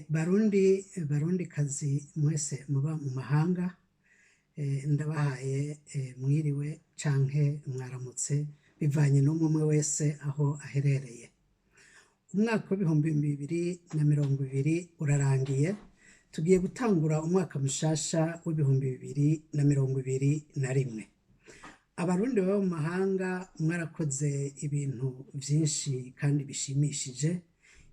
Barundi, Barundikazi mwese muba mu mahanga, ndabahaye mwiriwe canke mwaramutse, bivanye n'umwe umwe wese aho aherereye. Umwaka w'2020 urarangiye, tugiye gutangura umwaka mushasha w'2021. Abarundi baba mu mahanga, mwarakoze ibintu vyinshi kandi bishimishije.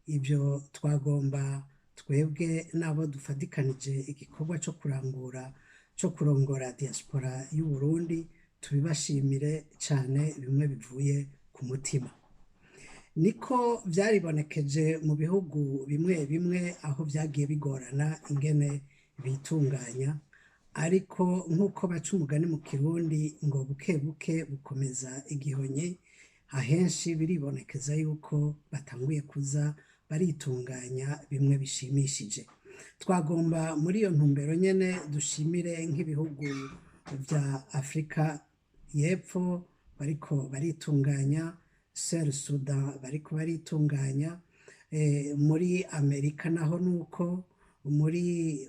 Ivyo twagomba twebwe n'abo dufadikanije igikorwa co kurangura, co kurongora diaspora y'Uburundi, tubibashimire cane bimwe bivuye ku mutima. Niko vyaribonekeje mu bihugu bimwe bimwe aho vyagiye bigorana ingene bitunganya, ariko nk'uko baca umugani mu Kirundi ngo buke buke bukomeza igihonyi, ahenshi biribonekeza yuko batanguye kuza baritunganya bimwe bishimishije. Twagomba muri iyo ntumbero nyene dushimire nk'ibihugu vya Afrika y'Epfo bariko baritunganya, Sud Sudan bariko baritunganya, muri Amerika naho nuko, muri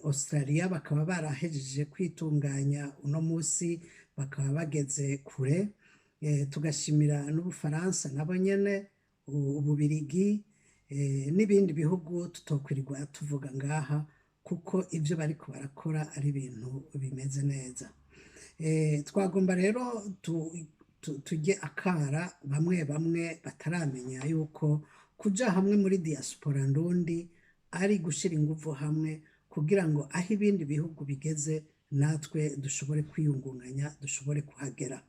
Australia bakaba barahejeje kwitunganya, uno musi bakaba bageze kure. Tugashimira n'Ubufaransa nabo nyene, Ububirigi, n'ibindi bihugu tutokwirirwa tuvuga ngaha, kuko ivyo bariko barakora ari ibintu bimeze neza. Twagomba rero tujye akara bamwe bamwe bataramenya yuko kuja hamwe muri diaspora ndundi ari gushira inguvu hamwe kugira ngo aho ibindi bihugu bigeze natwe dushobore kwiyungunganya, dushobore kuhagera,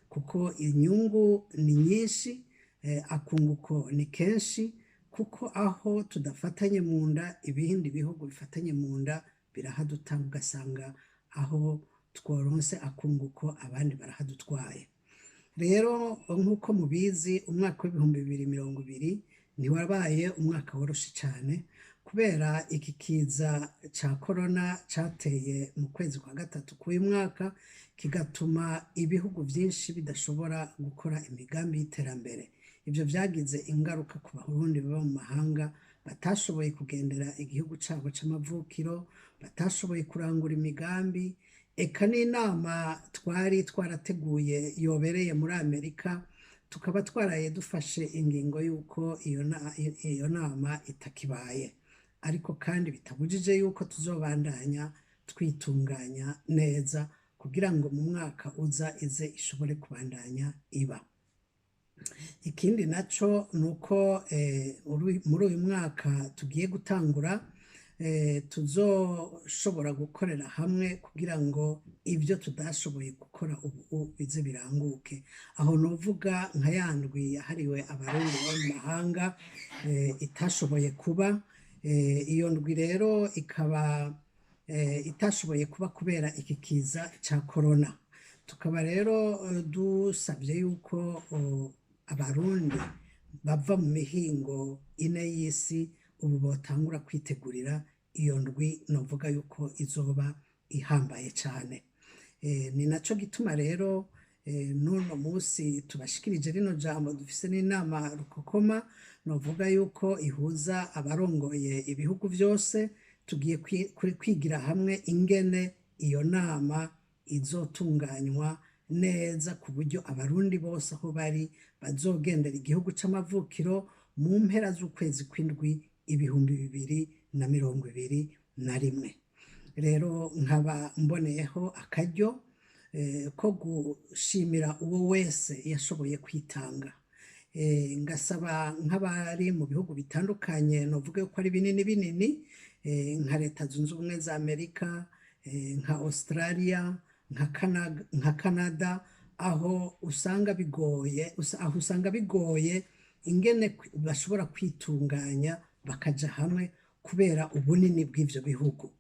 kuko inyungu ni nyinshi, akunguko ni kenshi, kuko aho tudafatanye mu nda, ibindi bihugu bifatanye mu nda birahadutanga, ugasanga aho tworonse akunguko abandi barahadutwaye. Rero nk'uko mubizi, umwaka w'2020 ntiwabaye umwaka woroshe cyane kubera iki kiza ca corona cateye mu kwezi kwa gatatu k'uyu mwaka, kigatuma ibihugu byinshi bidashobora gukora imigambi y'iterambere. Ibyo byagize ingaruka ku Barundi baba mu mahanga batashoboye kugendera igihugu cyabo c'amavukiro, batashoboye kurangura imigambi, eka n'inama twari twarateguye yobereye muri Amerika tukaba twaraye dufashe ingingo y'uko iyo nama itakibaye, ariko kandi bitabujije yuko tuzobandanya twitunganya neza kugira ngo mu mwaka uza ize ishobore kubandanya iba. Ikindi naco ni uko muri uyu mwaka tugiye gutangura tuzoshobora gukorera hamwe kugira ngo ibyo tudashoboye gukora ubu bize biranguke. Aho novuga nka ya ndwi yahariwe Abarundi bo mu mahanga itashoboye kuba. Iyo ndwi rero ikaba itashoboye kuba kubera iki kiza ca corona. Tukaba rero dusabye yuko Abarundi bava mu mihingo ine y'isi ubu botangura kwitegurira iyo ndwi, novuga yuko izoba ihambaye cane. Ni naco gituma rero n'uno musi tubashikirije rino jambo. Dufise n'inama rukokoma, novuga yuko ihuza abarongoye ibihugu vyose. Tugiye kwigira hamwe ingene iyo nama izotunganywa neza ku buryo Abarundi bose aho bari bazogendera igihugu c'amavukiro mu mpera z'ukwezi kw'indwi 2021. Rero nkaba mboneyeho akaryo ko gushimira uwo wese yashoboye kwitanga, ngasaba nk'abari mu bihugu bitandukanye, novuga ko ari binini binini, nka Leta Zunze Ubumwe za Amerika, nka Australia, nka Canada, aho usanga bigoye ingene bashobora kwitunganya bakaja hamwe kubera ubunini bw'ivyo bihugu.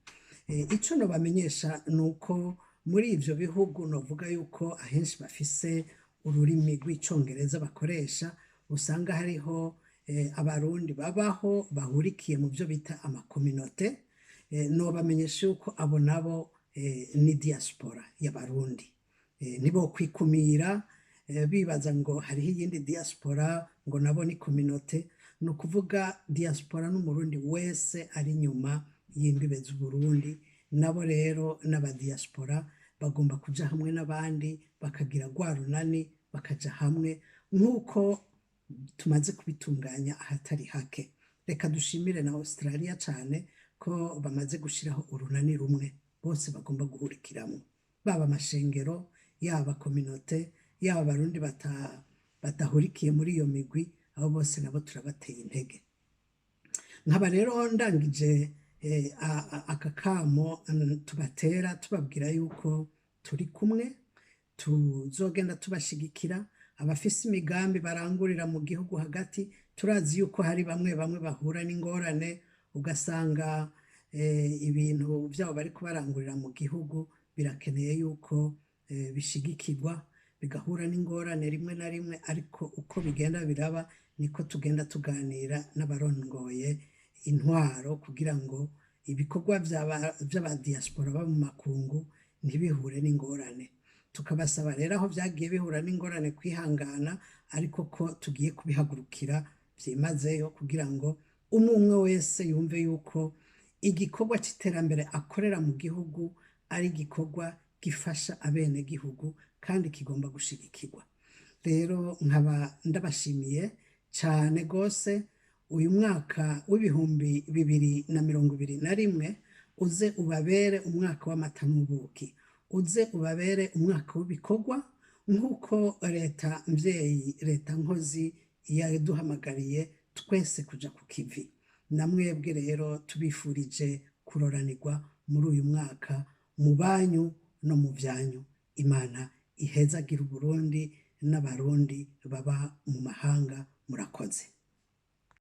Ico nobamenyesha ni uko muri ivyo bihugu, novuga yuko ahenshi bafise ururimi rw'Icongereza bakoresha, usanga hariho Abarundi babaho bahurikiye mu byo bita ama communautés. Nobamenyesha yuko abo nabo ni diaspora y'Abarundi. Ntibokwikumira bibaza ngo hariho iyindi diaspora, ngo nabo ni communauté. Ni ukuvuga diaspora n'Umurundi wese ari inyuma y'imbibe z'Uburundi, nabo rero n'abadiaspora bagomba kuja hamwe n'abandi bakagira rwa runani, bakaja hamwe nk'uko tumaze kubitunganya ahatari hake. Reka dushimire na Australia cyane ko bamaze gushiraho urunani rumwe bose bagomba guhurikiramo, baba amashengero, yaba communauté, yaba Abarundi badahurikiye muri iyo migwi, abo bose nabo turabateye intege. Nkaba rero ndangije aka kamo tubatera, tubabwira yuko turi kumwe, tuzogenda tubashigikira. Abafise imigambi barangurira mu gihugu hagati, turazi yuko hari bamwe bamwe bahura n'ingorane, ugasanga ibintu byabo bari kubarangurira mu gihugu birakeneye yuko bishigikirwa, bigahura n'ingorane rimwe na rimwe. Ariko uko bigenda biraba niko tugenda tuganira n'abarongoye intwaro kugira ngo ibikorwa by'abadiaspora baba mu makungu ntibihure n'ingorane. Tukabasaba rero aho byagiye bihura n'ingorane kwihangana, ariko ko tugiye kubihagurukira byimazeyo kugira ngo umwe umwe wese yumve yuko igikorwa cy'iterambere akorera mu gihugu ari igikorwa gifasha abenegihugu kandi kigomba gushigikirwa. Rero nkaba ndabashimiye cyane rwose. Uyu mwaka w'2021 uze ubabere umwaka w'amata n'ubuki, uze ubabere umwaka w'ibikorwa nk'uko leta mvyeyi, leta nkozi yaduhamagariye twese kuja ku kivi. Na mwebwe rero tubifurije kuroranirwa muri uyu mwaka mu banyu no mu byanyu. Imana ihezagira Uburundi n'Abarundi baba mu mahanga. Murakoze.